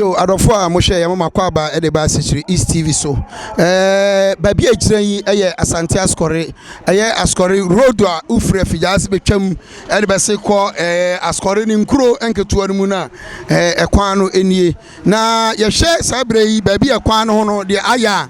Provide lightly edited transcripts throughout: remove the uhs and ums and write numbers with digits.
Yo, adɔfo a mohwɛ yɛn mama kɔ aba de ba Asekyiri East TV so. Ɛɛ baabi a gyina yi yɛ Asante Asukɔre. Ɛyɛ Asukɔre road a wofiri Afigya ase betwam de bɛse kɔ ɛɛ Asukɔre ne nkuro nketewa no mu no a ɛɛ ɛkwan no nie. Na yɛhwɛ saa berɛ yi baabi a ɛkwan no ho no deɛ ayɛ a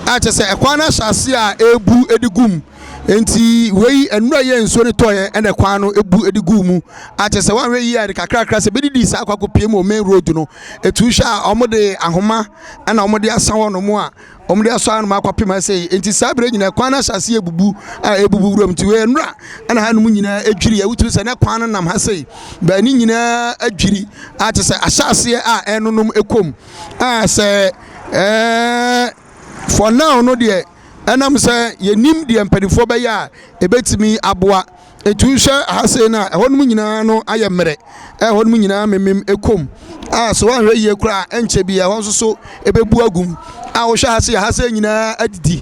a kyerɛ sɛ ɛkwan no ahyɛ ase a ɛrebu de gu mu. Nti wei nnura yɛ nsuo no tɔeɛ ɛna kwan no ebu de gu mu. A kyerɛ sɛ wɔanhwɛ yie a de kakrakra sɛ bɛdidi saa akɔ akɔpie mu wɔ main road no. Etu hwɛ a wɔde ahoma ɛna wɔde asa hɔ nom a wɔde asɔ anom akɔpem ha sei. Nti saa berɛ nyinaa kwan no ahyɛ ase ebubu a ebubu wuram. Nti wei nnura ɛna hanom nyinaa adwiri. Wotumi sɛ ne kwan no nam ha sei. Bɛn ne nyinaa adwiri a kyerɛ sɛ ahyɛ aseɛ a ɛnonom kɔm a sɛ for now no deɛ ɛnam sɛ yɛnim deɛ mpanimfoɔ bɛyɛ a ɛbɛtumi aboa. Etu hwɛ ha sei no a ɛhɔnom nyinaa no ayɛ mmerɛ, ɛhɔnom nyinaa memem kɔm a sɛ woanhwɛ yie koraa ɛnkyɛ bi ɛhɔ nso so ɛbɛbu agum. A wohwɛ ha sei nyinaa adidi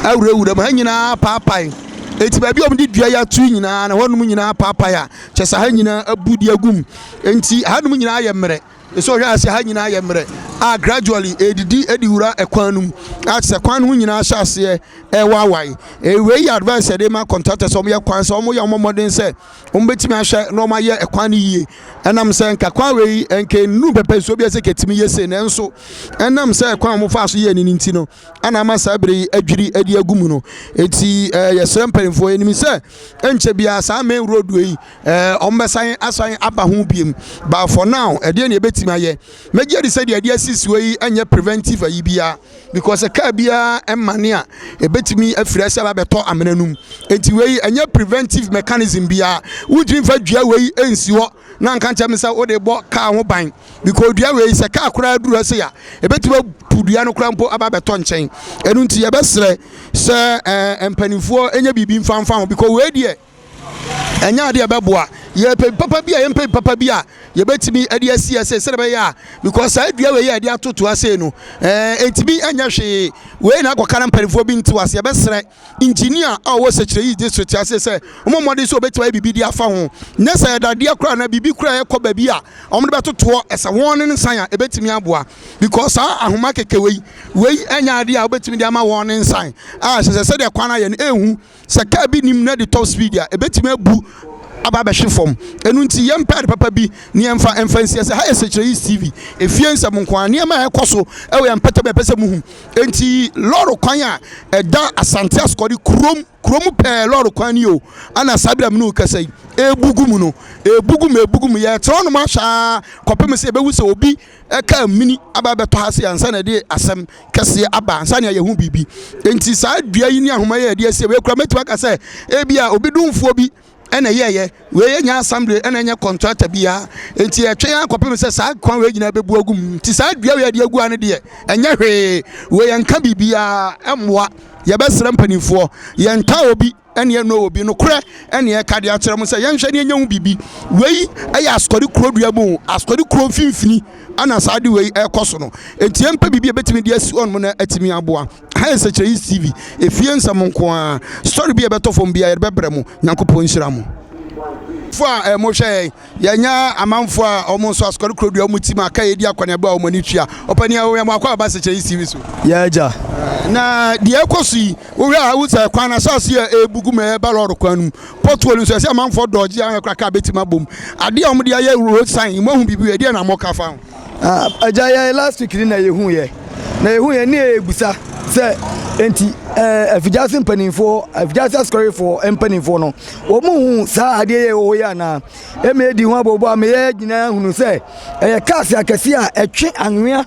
awurawura mu, ha nyinaa paapae. Eti baabi a wɔde dua yi ato nyinaa na hɔnom nyinaa paapae a kyerɛ sɛ ha nyinaa abu de agum. Nti hanom nyinaa ayɛ mmerɛ. Sɛ ɔhwɛ ase ha nyinaa yɛ mmerɛ a gradually edidi edi wura ɛkwan no mu a kyerɛ kwan no ho nyinaa hyɛ aseɛ ɛwaawae. Wei yɛ advice yɛde ma contractors a wɔyɛ kwan sɛ wɔyɛ wɔn mmɔden sɛ wɔn bɛtumi ahwɛ na wɔn ayɛ ɛkwan no yie. Ɛnam sɛ nka kwan wei nka nnuru pɛpɛ nsuo bi ɛsɛ kɛtumi yɛ se, nanso ɛnam sɛ kwan a wɔfa so yɛ ne nti no ɛna ama saa bere yi adwiri adi agu mu no. Eti yɛsrɛ mpanimfoɔ, yɛnim sɛ ɛnkyɛ biara saa main road wei wɔn bɛsan asan aba ho biem, but for now ɛdeɛ na yɛbɛtumi ayɛ, mɛgye di sɛ deɛ ɛde asisi hɔ yi ɛnyɛ preventive ayi biara, because kaa biara ɛmane a ɛbɛtumi afiri ase aba abɛtɔ amena no mu. Eti wei ɛnyɛ preventive mechanism biara. Wotumi nfa dua wei nsi hɔ na nka nkyɛn sɛ wode bɔ kaa ho ban, because dua wei sɛ kaa koraa duru ase a, ɛbɛtumi apu dua no koraa mpo aba abɛtɔ nkyɛn. Ɛno nti yɛbɛsrɛ sɛ mpanimfoɔ ɛnyɛ biribi mfanfa ho, because wei deɛ ɛnyɛ adeɛ ɛbɛboa. Yɛpɛ papa bi a yɛmpɛ papa bi a yɛbɛtumi de asi ase sɛdeɛ ɛbɛyɛ a, because saa dua wei a yɛde atoto ase no ɛntumi ɛnyɛ hwee. Wei na akɔka na mpanimfoɔ bi nte ase. Yɛbɛsrɛ engineer a ɔwɔ Sɛkyerɛ yi district ase sɛ wɔn mmɔden sɛ wɔbɛtumi ayɛ biribi de afa ho, nyɛ sɛ dadeɛ koraa na biribi koraa ɛkɔ baabi a wɔn de bɛtotoɔ ɛsɛ wɔn ne nsan a ɛbɛtumi aboa, because saa ahoma kɛkɛ wei ɛnyɛ adeɛ a wɔbɛtumi de ama wɔn ne nsan a hyɛ sɛ sɛdeɛ kwan ayɛ no ehu sɛ kaa bi nim na de top speed a, ɛbɛtumi abu aba abɛhwe fam. Ɛno nti yɛmpɛ ade papa bi ne yɛmfa ɛmfa nsia sɛ ha yɛ Sɛkyerɛ East TV, efie nsɛm nko a nneɛma a ɛkɔ so ɛwɔ yɛn mpɛtɛ bɛ ɛpɛ sɛ muhu. Nti lɔɔre kwan a ɛda Asante Asukɔre kurom kurom pɛɛ, lɔɔre kwan ni o, ana saa bere a mu kasa yi ebu gu mu no, ebu gu mu, ebu gu mu. Yɛtena hɔnom ahyɛ a kɔpem sɛ ebewu sɛ obi ɛka mini aba abɛtɔ ha se ansa na ɛde asɛm kɛseɛ aba ansa na yɛho biribi. Nti saa dua yi ne ahoma yi a yɛde asie wei kura, mɛtumi aka sɛ ebi a obi dumfoɔ bi ɛna ɛyɛɛyɛ wei yɛ nya assembly ɛna ɛnyɛ contractor biara. Nti yɛtwɛn akɔpem sɛ saa kwan wei nyinaa bɛbu agu mu. Nti saa dua wei yɛde agu ano deɛ ɛnyɛ hwee, wei yɛnka biribiara ɛmmoa. Yɛbɛsrɛ mpanimfoɔ, yɛnta obi ɛne ɛno obi nokorɛ ɛne ɛka de akyerɛ mo sɛ yɛnhwɛ ne ɛnyɛ ho biribi. Wei ɛyɛ Asukɔre kuro dua mu, Asukɔre kuro mfimfini ana saa de wei ɛkɔ so no. Nti yɛmpɛ biribi a ɛbɛtumi de asi hɔnom na atumi aboa. Ha yɛ Sɛkyerɛ East TV, efie nsɛm nko ara. Story bi a ɛbɛtɔ fam bi a yɛde bɛbrɛ mo. Nyankopɔn nhyira mo fo a mohwɛ. Yɛnya amanfoɔ a ɔmo nso Asukɔre kuro dua ɔmo ti mu aka yɛdi akɔneaba a ɔmo ani tua. Ɔpani a wɔyɛ mo akɔ aba Sɛkyerɛ East TV so. Yɛ agya. Na deɛ ɛkɔ so yi, wohwɛ a wohu sɛ kwan no asase a ɛbugu mu ɛba lɔɔre kwan no mu, pothole nso ɛsɛ amanfoɔ dɔɔgye a wɔyɛ kaa bɛtumi abom. Adeɛ a wɔde ayɛ road sign, moahu biribi, ɛdeɛ na mɔka fa ho? Agya, yɛ last week ni na yɛhu yɛ na yɛhu yɛ ne yɛbusa sɛ nti Afigyase mpanimfoɔ, Afigyase asɔrefoɔ mpanimfoɔ no, wɔn hu saa adeɛ yɛ wɔ hɔ yi anaa? Ɛma edi ho abobo a meyɛ nyinaa hunu sɛ ɛyɛ cars akɛseɛ a ɛtwe anwea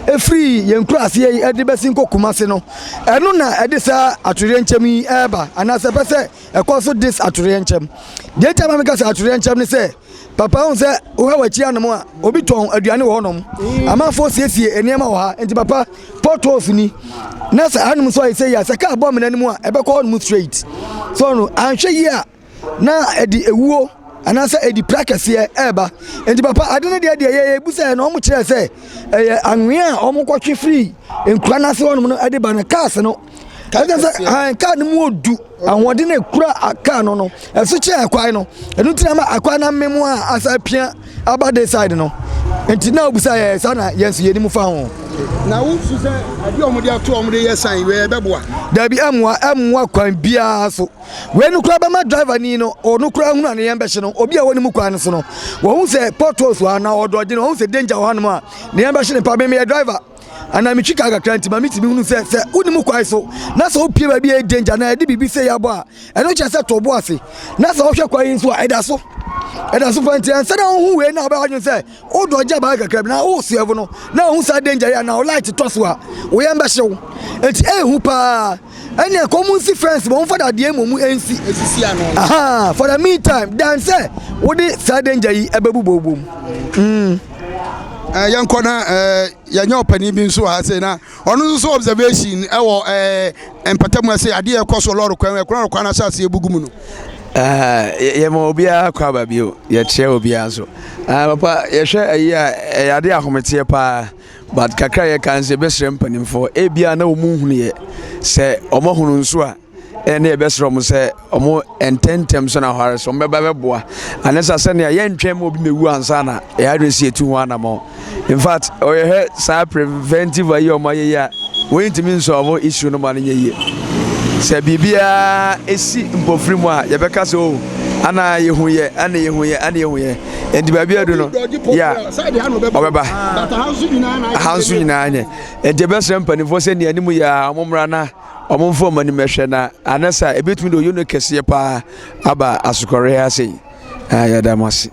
efiri yɛn kuro aseɛ yi ɛde bɛsi nkɔ Kumase no, ɛno na ɛde saa atoyerɛnkyɛm yi ɛreba anaasɛ ɛpɛ sɛ ɛkɔ so dis atoyerɛnkyɛm. Deɛ nti a maame ka sɛ atoyerɛnkyɛm ne sɛ, papa, ohun sɛ wohɛ w'akyi anom a, obi tɔn aduane wɔ hɔnom, amanfoɔ siesie nneɛma wɔ ha. Nti papa, potholes ni na sɛ hanom nso ayɛ sɛ yi a, sɛ kaa bɔ amena no mu a, ɛbɛkɔ hɔnom straight so no, anhwɛ yie a na ɛde ewuo anaasɛ ɛde pira kɛseɛ ɛreba. Nti papa, ade no deɛ yɛ yɛbu sɛ na wɔn kyerɛ sɛ ɛyɛ anwea a wɔn kɔtwe firi nkura n'ase hɔnom no ɛde ba no, cars no ɛsɛ sɛ ɛn kaa no mu odu, ahoɔden na ekura kaa no ɛso kyerɛ akwan no. Ɛno ti na ama akwan no amem a asa pia aba de side no. Nti na obisa yɛ saa na yɛn nso yɛnim fa ho. Na wosu sɛ adeɛ a wɔde ato a wɔde yɛ sign wei ɛbɛboa? Dabi, ɛmmoa, ɛmmoa kwan biara so. Wei no koraa bɛma driver ni no, ɔno koraa hunu a ne yɛn bɛhye no. Obi a wɔnim kwan no so no, wɔhu sɛ potholes wɔ ha na ɔdɔgye no, wɔhu sɛ danger wɔ hanom a, ne yɛn bɛhye no pa. Me meyɛ driver anaa metwi kaa kakra nti ma metumi hunu sɛ sɛ wonim kwan so na sɛ wopie baabi a ɛyɛ danger na ɛde biribi sɛ yɛabɔ a, ɛno kyerɛ sɛ to bo ase. Na sɛ wohwɛ kwan yi nso a, ɛda so. Ɛda so pa nti ɛnsɛ dɛ wohu wei na wobɛyɛ adwene sɛ wodɔ gya baa kakra bi na wosoɛvo no na wohu saa danger yi a na wo light tɔ so a, wo yam bɛhye wo. Nti ɛyɛ hu paa. Ɛnneɛ kɔ mu nsi fence ma wɔmfa dadeɛ mmom nsi. Esisi ano. Aha, for the meantime, dan sɛ wode saa danger yi ɛbɛbobɔbom. Eh, yɛnkɔ na eh, yɛnyɛ ɔpanin bi nso wɔ ha sei na ɔno nso so observation ɛwɔ eh, mpatamu ase adeɛ ɛkɔ so lɔre kwan ɛkwan lɔre kwan ahyɛ aseɛ bugu mu no. Eh, yɛma obiara kɔ aba bio, yɛkyerɛ obiara nso. Ah, papa, yɛhwɛ ayi a ɛyɛ adeɛ ahometeɛ paa. But kakra a yɛka nso yɛbɛsrɛ mpanimfoɔ, ebia na wɔn nhunuiɛ, sɛ wɔn ahunu nso a, ɛne yɛbɛsrɛ wɔn sɛ wɔn ntɛntɛm so na hɔre so wɔn bɛba bɛboa. Ane sa sɛnea yɛntwɛn ma obi mɛwu ansa na yɛn adwene si etu ho anamɔ. In fact, ɔyɛhwɛ saa preventive ayi a wɔn ayɛ yi a, wɔn ntumi nsɔlvo issue no ma no nyɛ yie. Sɛ biribiara esi mpofiri mu a, yɛbɛka sɛ o, oh, ana yɛhu yɛ, ana yɛhu yɛ, ana yɛhu yɛ. Nti baabi adu no, ya ɔbɛba. Aha nso nyinaa nyɛ. Nti ɛbɛsrɛ mpanimfoɔ sɛ nea anim yɛ a wɔn mmra na wɔn mfa wɔn anim ɛhwɛ na anasa ebetumi de oyo no kɛseɛ paa aba asokɔre ha sei. Ah, yɛda mo ase.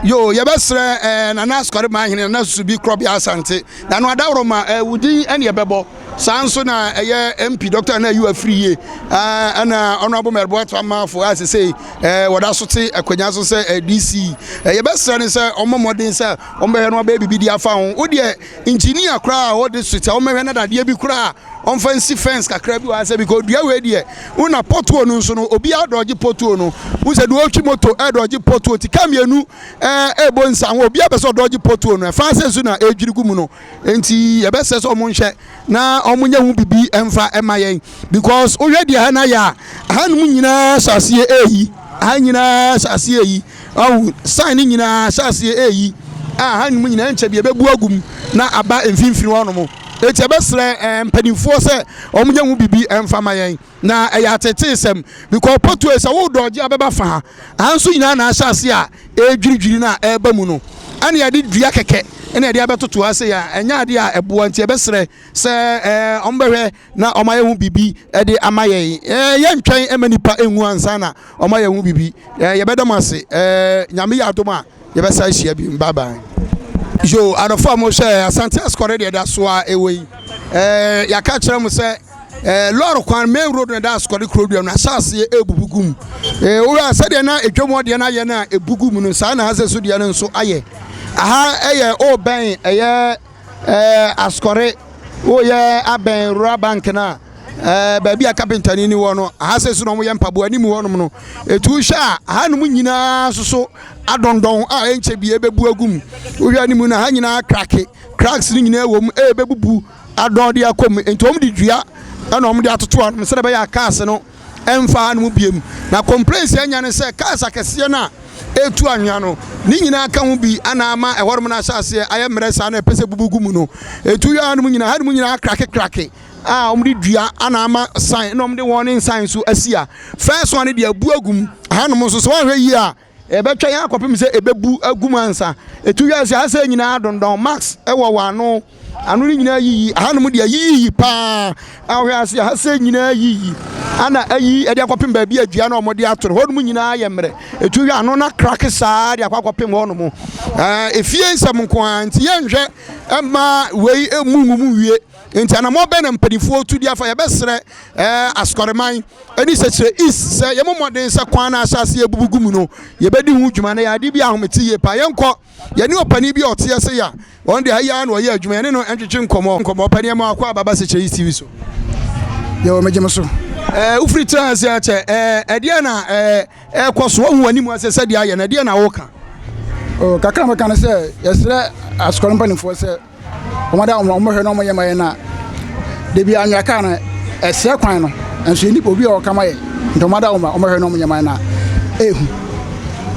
Yo, yɛbɛsrɛ eh, Nana Asukɔre Manhene, Nana Susubi Korɔbea Asante, na no adaworo ma eh, wo din ɛne ɛbɛbɔ. Saa nso na ɛyɛ MP Dr. Nana Ayew Afiri yie, eh, ɛna Honorable Mary Boateng Amanfo a sesei eh, wɔda so te akonnwa so sɛ eh, DC. Eh, yɛbɛsrɛ no sɛ ɔmmɔ mmɔden sɛ ɔmbɛhwɛ no abɛyɛ biribi de afa ho. Wo deɛ engineer koraa a ɔwɔ district a ɔmmɛhwɛ na dadeɛ bi koraa ɔmfa nsi fence kakra bi wɔ ha sɛ because dua wei deɛ wo na pothole no nso no obiara dɔgye pothole no wo sɛ deɛ ɔretwi moto ɛdɔgye pothole ti ka mmienu ɛɛ ɛbɔ nsa ho obiara pɛ sɛ ɔdɔgye pothole no ɛfa sɛ nso na ɛredwiri gu mu no nti yɛbɛsɛ sɛ ɔmo nhwɛ na ɔmo nyɛ ho bibi ɛmfa ɛma yɛn because wohwɛ deɛ ha na yɛ a ha nom nyinaa hyɛ aseɛ ɛreyi ha nyinaa hyɛ aseɛ ɛreyi ɔho sign no nyinaa hyɛ aseɛ ɛreyi a ha nom nyinaa nkyɛ bi ɛbɛbu agu mu na aba mfimfini hɔ nom. Enti yɛbɛsrɛ eh, mpanimfoɔ sɛ wɔn nyɛ ho biribi mfa ma yɛn. Na ɛyɛ ateteesɛm because potoe sɛ wo dɔgye abɛba fa ha, aha nso nyinaa na ahyɛ ase a ɛredwiridwiri no a ɛreba mu no, ɛna yɛde dua kɛkɛ ɛna yɛde abɛtoto ha sɛ yɛ ɛnyɛ adeɛ a ɛboa nti yɛbɛsrɛ sɛ eh, wɔn bɛhwɛ na wɔn ayɛ ho biribi de ama yɛn. Eh, yɛntwɛn ɛma nipa nwu ansa na wɔn ayɛ ho biribi. Eh, yɛbɛda mo ase. Eh, Nyame yɛ adom a yɛbɛsa ahyia bio. Bye bye. Yo, adɔfo a mohwɛ Asante Asukɔre deɛ ɛda so a ɛwɔ yi. Eh, yɛaka kyerɛ mo sɛ eh, lɔre kwan main road na ɛda Asukɔre kurodua no ahyɛ aseɛ ɛrebubu gu mu. Eh, wohwɛ a sɛdeɛ na ɛdwam hɔ deɛ no ayɛ no a ɛbu gu mu no saa na ha sɛ so deɛ no nso ayɛ. Aha ɛyɛ ɔrebɛn ɛyɛ eh, Asukɔre woyɛ abɛn Rural Bank no a ɛɛ baabi a kapentani ni wɔ no aha sɛ so na wɔyɛ mpaboa anim hɔnom no etu hwɛ a hanom nyinaa soso adɔndɔn a ɛnkyɛ bi ɛbɛbu agu mu wohwɛ anim no ha nyinaa krake cracks no nyinaa wɔ mu ɛbɛbubu adɔn de akɔ mu nti wɔn de dua ɛna wɔn de atoto anom sɛdeɛ ɛbɛyɛ a cars no ɛmfa hanom biem na complaints anya ne sɛ cars akɛseɛ no a ɛretu anwea no ne nyinaa ka ho bi ana ama ɛhɔnom no ahyɛ aseɛ ayɛ mmerɛ saa na ɛpɛ sɛ bubu gu mu no ɛtu hwɛ hanom nyinaa hanom nyinaa krake krake a wɔde dua ana ama sign na wɔde warning sign nso asi a first one deɛ abu agu mu hanom nso sɛ wɔanhwɛ yie a ɛbɛtwa yɛn akɔpem sɛ ɛbɛbu agu mu ansa ɛtu wiase ha sɛ nyinaa dondɔn max ɛwɔ wɔ ano ano no nyinaa yiyi hanom deɛ yiyi paa a wɔhwɛ ase ha sɛ nyinaa yiyi ana ayi ɛde akɔpem baabi a dua na wɔde ato no hɔnom nyinaa yɛ mmerɛ ɛtu wi ano na krake saa de akɔ akɔpem hɔnom ɛɛ efie nsɛm nko ara nti yɛnhwɛ ɛma wei emu ngu mu wie. Enti anammɔn bɛn na mpanimfoɔ tu de afa? Yɛbɛsrɛ eh, Asukɔreman ne Sɛkyerɛ East sɛ yɛmmɔ mmɔden sɛ kwan no ahyɛ aseɛ abubu gu mu no, yɛbɛdi ho dwuma na yɛ adeɛ bi a ahomete yie paa. Yɛnkɔ yɛne ɔpanin bi a ɔteɛ se ya, ɔno deɛ ha yi ara na ɔyɛ adwuma, yɛne no ntwetwe nkɔmmɔ. Nkɔmmɔ, ɔpanin ɛma wakɔ aba ba Sɛkyerɛ East TV so. Yɛwɔ megye mo so. Eh, wofiri tena ase akyɛ, eh, ɛdeɛ na eh, ɛkɔ so, woahu w'anim ase sɛdeɛ ayɛ no, ɛdeɛ na woka? Oh, kakra mɛka ne sɛ yɛsrɛ asukɔre mpanimfoɔ sɛ Wɔn da wɔn hwɛ na wɔn yɛ ma yɛn na debi anwea kaa no ɛsɛ kwan no nso yɛn nipa obi a ɔka ma yɛn nti wɔn da wɔn wɔn hwɛ na wɔn yɛ ma yɛn na ehu.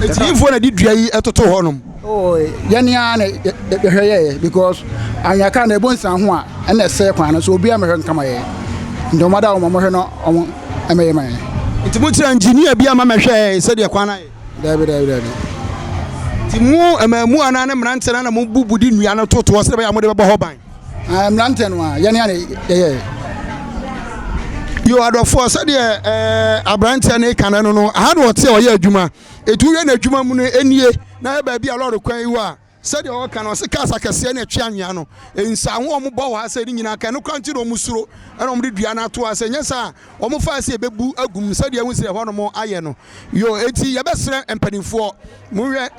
Eti yinfoɔ na de dua yi ɛtoto hɔ nom. Oh, yɛne ara na yɛhwɛ yɛɛ because anwea kaa na ɛbɔ nsan ho a ɛna ɛsɛe kwan no so obiara mɛhwɛ nkama yɛ. Nti wɔn ada wɔn wɔhwɛ no wɔn ɛmɛyɛ ma yɛn. Nti mo kyerɛ engineer bi ama mɛhwɛ sɛdeɛ kwan no ayɛ? Dabi dabi dabi. Nti mo mmaamuwa anaa ne mmeranteɛ no na mo bubu de nnua no totoɔ sɛdeɛ ɛbɛyɛ a mode bɛbɔ hɔ ban? Ah, mmeranteɛ no a yɛne a na yɛyɛ. Yo adɔfoɔ sɛdeɛ ɛɛ aberanteɛ no reka no no aha na ɔte a ɔyɛ adwuma. Ɛti wohwɛ n'adwuma mu no nie na yɛ baabi a lɔre kwan yi wɔ a sɛdeɛ ɔka no ɔse cars akɛseɛ na ɛtwe anwea no nsaho a wɔbɔ wɔ ha sɛ ne nyinaa ka ɛno koraa nti na wɔn suro ɛna wɔde dua no ato ha sɛ nyɛ saa wɔn fa sɛ ɛbɛbu agum sɛdeɛ ɛho sɛ ɛhɔ nom ayɛ no yo eti yɛbɛsrɛ mpanimfoɔ monhwɛ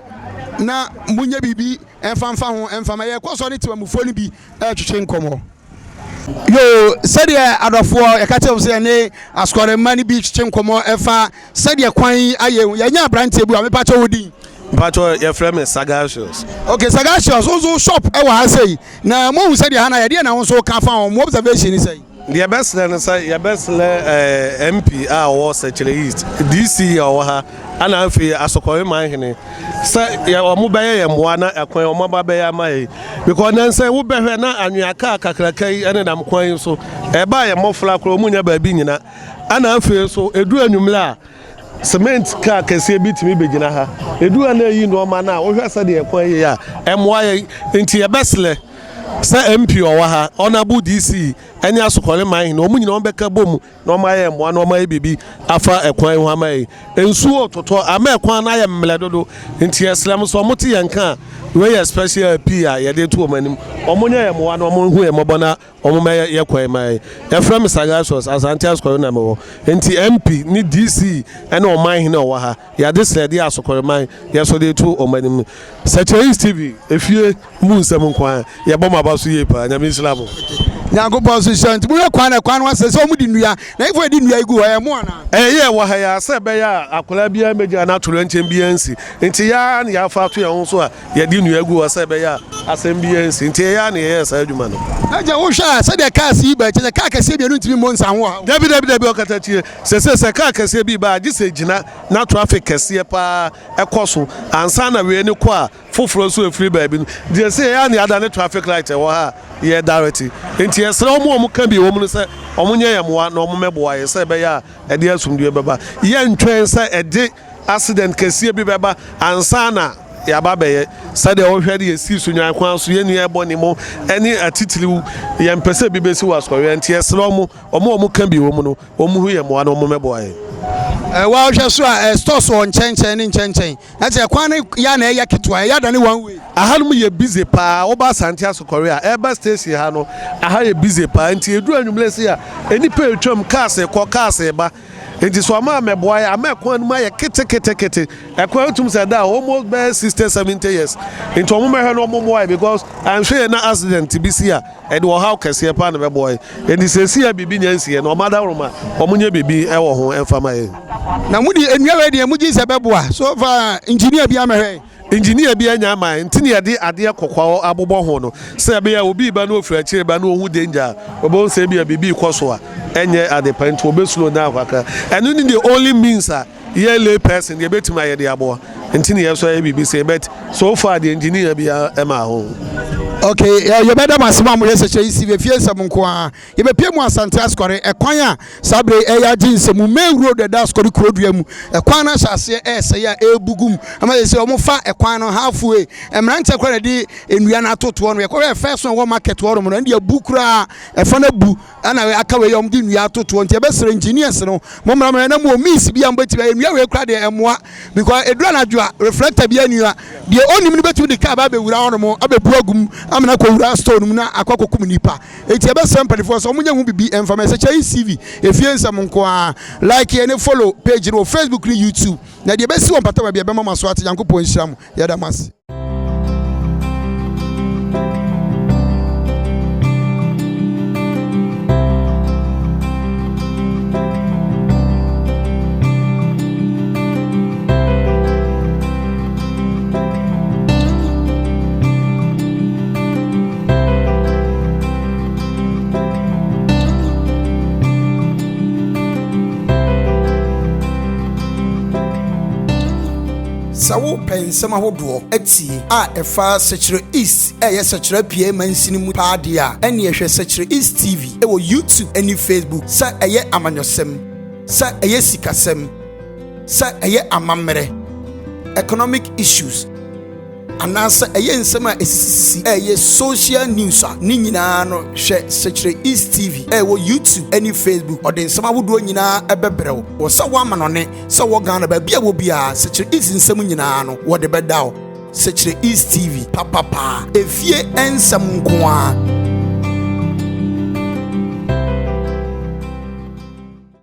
na monyɛ biribi ɛmfa mfa ho ɛmfa ma yɛkɔ so ne temamufoɔ no bi ɛretwetwe nkɔmmɔ. Yoo, sɛdeɛ adɔfoɔ yɛka kyerɛ wɔn sɛ yɛne asɔre mma no bi twetwe nkɔmmɔ ɛfa sɛdeɛ kwan yi ayɛ hu. Yɛnyɛ aberanteɛ bi a mepakyɛ wo din. Mpakyɛ yɛfrɛ me Sagasius. Okay, Sagasius, wo nso shop ɛwɔ ha sei na mohu sɛdeɛ ha no ayɛ deɛ na wo nso woka fa ho, mo observation ne sɛn? Deɛ yɛbɛsrɛ no sɛ yɛbɛsrɛ eh, MP a ɔwɔ Sɛkyerɛ East, DC a ɔwɔ ha, ana afei Asokɔre Manhene sɛ yɛ wɔn bɛyɛ yɛn mmoa na ɛkwan wɔn aba bɛyɛ ama yɛn because nansa wobɛhwɛ na anwea kaa kakraka yi ɛnenam kwan yi so ɛba yɛn mmɔfra koraa wɔn nya baabi nyina ana afei nso ɛduru anwummerɛ a cement kaa kɛseɛ bi tumi bɛgyina ha ɛduru a na ɛyi nneɛma no a wohwɛ sɛdeɛ kwan yi a ɛmmoa yɛn nti yɛbɛsrɛ sɛ MP ɔwɔ ha Honourable DC ɛne Asokɔre man hene wɔn nyinaa wɔbɛka bom na wɔayɛ mmoa na wɔayɛ biribi afa ɛkwan yi ho ama yɛn. Nsuo retotɔ ama ɛkwan no ayɛ mmerɛ dodo nti yɛsrɛ mo sɛ wɔte yɛn nka a, wei yɛ special appeal a yɛde reto wɔn anim. Wɔnyɛ yɛn mmoa na wɔnhu yɛn mmɔbɔ na wɔmmɛyɛ yɛ kwan ma yɛn. Yɛfrɛ me Sagasius, Asante Asukɔre na mewɔ. Nti MP ne DC ne ɔman hene a ɔwɔ ha, yɛade srɛdeɛ a Asukɔre man yɛso de reto wɔn anim. Sɛkyerɛ East TV, efie. Mu nsɛm nko ara. Yɛbɔ mo aba so yie paa. Nyame nhyira mo. Nyankopɔn nso nhyira nti mohwɛ kwan na kwan no asɛ sɛ wɔn de nnua na ifo yɛde nnua yi gu hɔ ɛyɛ mo anaa. Ɛyɛ yɛ wɔ ha yi ara sɛ ɛbɛyɛ a akwadaa biara mmɛgyina na atoyerɛnkyɛm biara nsi nti yɛ ara na yɛafa ato yɛn ho so a yɛde nnua gu hɔ sɛ ɛbɛyɛ a asɛm biara nsi nti yɛ ara na yɛyɛɛ saa adwuma no. Agya wohwɛ a sɛdeɛ cars yi ba kyɛ sɛ car kɛseɛ mmienu ntumi mmɔ nsa ho wɔ ha o. Dabi dabi dabi ɔkatakyie sɛsɛ sɛ car kɛseɛ bi ba a gye sɛ ɛgyina na traffic kɛseɛ paa ɛkɔ so ansa na wei no kɔ a foforɔ nso ɛfiri baabi no deɛ sɛ yɛyɛ a na yɛadane traffic light ɛwɔ ha a yɛ direct nti yɛsrɛ wɔn a wɔka bi wɔ mu no sɛ wɔn nyɛ yɛn mmoa na wɔn mmɛboa yɛn sɛ ɛbɛyɛ a ɛde asomdwoeɛ bɛba. Yɛntwɛn sɛ ɛde accident kɛseɛ bi bɛba ansa na yɛaba abɛyɛ sɛdeɛ wohwɛ de yɛsii so nwan kwan so yɛn nua ɛbɔ ne mo ɛne atitiriw yɛmpɛ sɛ bi bɛsi wɔ asɔreɛ nti yɛsrɛ wɔn wɔn a wɔka bi wɔ mu no Wɔn hu yɛn mmoa na wɔn mmɛboa yɛn. Ɛɛ wohwɛ so a ɛɛ stores wɔ nkyɛnkyɛn ne nkyɛnkyɛn na kyerɛ kwan no yɛ a na ɛyɛ ketewa ɛyɛ adane one way. Ahanom yɛ busy paa woba Asante Asokɔre a ɛba station ha no aha yɛ busy paa nti ɛduru anwummerɛ sei a nnipa retwam cars rekɔ cars reba nti sɛ wɔn ammɛboa yɛn ama ɛkwan no mu ayɛ keteketekete ɛkwan no tum sɛ ɛda almost bɛyɛ 60 70 years nti wɔn mmɛhwɛ na wɔn mmoa yɛn because anhwɛ yɛn na accident bi si a Ɛde ɔhaw kɛseɛ paa na ɛbɛboa yɛn. Enti seesei a biribi nya nsiiɛ no, wɔn adaworoma, wɔnyɛ biribi wɔ ho mfa ma yɛn. Na mo de nnua wei deɛ mo gye sɛ ɛbɛboa? So far engineer biara mmɛhwɛ? Engineer biara nnya mmaeɛ nti na yɛde adeɛ kɔkɔɔ abobɔ ho no, sɛ ɛbɛyɛ a obi reba na ɔfiri akyire reba na ɔhu danger a, ɔbɛhu sɛ ebia biribi rekɔ so a ɛnyɛ adepa nti ɔbɛ slow down kakra. Ɛno ne the only means a Yɛ lay person deɛ bɛtumi ayɛ de aboa nti ne yɛsɔ yɛ biribi sei but so far deɛ engineer biara ɛmaa ho. Ok yɛbɛda mo ase mo a moyɛ sɛkyɛ yi si efie nsɛm nko ara yɛbɛpie mu Asante Asukɔre ɛkwan a saa bere yi ɛyɛ agye nsɛm main road ɛda Asukɔre kurodua mu ɛkwan no ahyɛ aseɛ ɛresɛe a ɛrebu gu mu ama yɛ sɛ wɔn fa ɛkwan no half way mmeranteɛ koraa na ɛde nnua no atotoɔ no yɛkɔhwɛ ɛfɛ so ɛwɔ market hɔ nom no ɛnde abu koraa ɛfa no abu Ɛna aka wei a wɔde nnua atotoɔ nti ɛbɛsrɛ engineers no mo mmra mmerɛ na mo means bi a mobɛtumi ayɛ nnua wei koraa deɛ ɛmmoa because ɛduru anadwo a reflector bi ani a deɛ ɔnim no bɛtumi de kaa ba abɛwura hɔ nom abɛbu agu mu amena akɔwura store no mu na akɔ akɔkum nipa enti ɛbɛsrɛ mpanimfoɔ sɛ wɔnyɛ ho bibi ɛmfa ma ɛsɛ kyɛ yi CV efie nsɛm nko ara like yɛ ne follow page no wɔ Facebook ne YouTube na deɛ ɛbɛsi wɔ mpata baabi ɛbɛma mo aso ate Nyankopɔn nhyira mo yɛda mo ase. Sɛ wopɛ nsɛm ahodoɔ atie a ɛfa Sekyerɛ East a ɛyɛ Sekyerɛ Apueɛ mansini mu paa deɛ a, ɛnneɛ hwɛ Sekyerɛ East TV wɔ YouTube ne Facebook. Sɛ ɛyɛ amanyɔsɛm, sɛ ɛyɛ sikasɛm, sɛ ɛyɛ amammerɛ, economic issues, anaasɛ ɛyɛ nsɛm a ɛsisisisi a ɛyɛ social news a, ne nyinaa no hwɛ Sekyerɛ East TV a ɛwɔ YouTube ne Facebook. Ɔde nsɛm ahodoɔ nyinaa ɛbɛbrɛ wo. Wɔ sɛ wɔ amanɔne, sɛ wɔ Ghana, baabi a wɔ biara, Sekyerɛ East nsɛm nyinaa no wɔde bɛda wo. Sekyerɛ East TV, papapaa, efie nsɛm nko ara.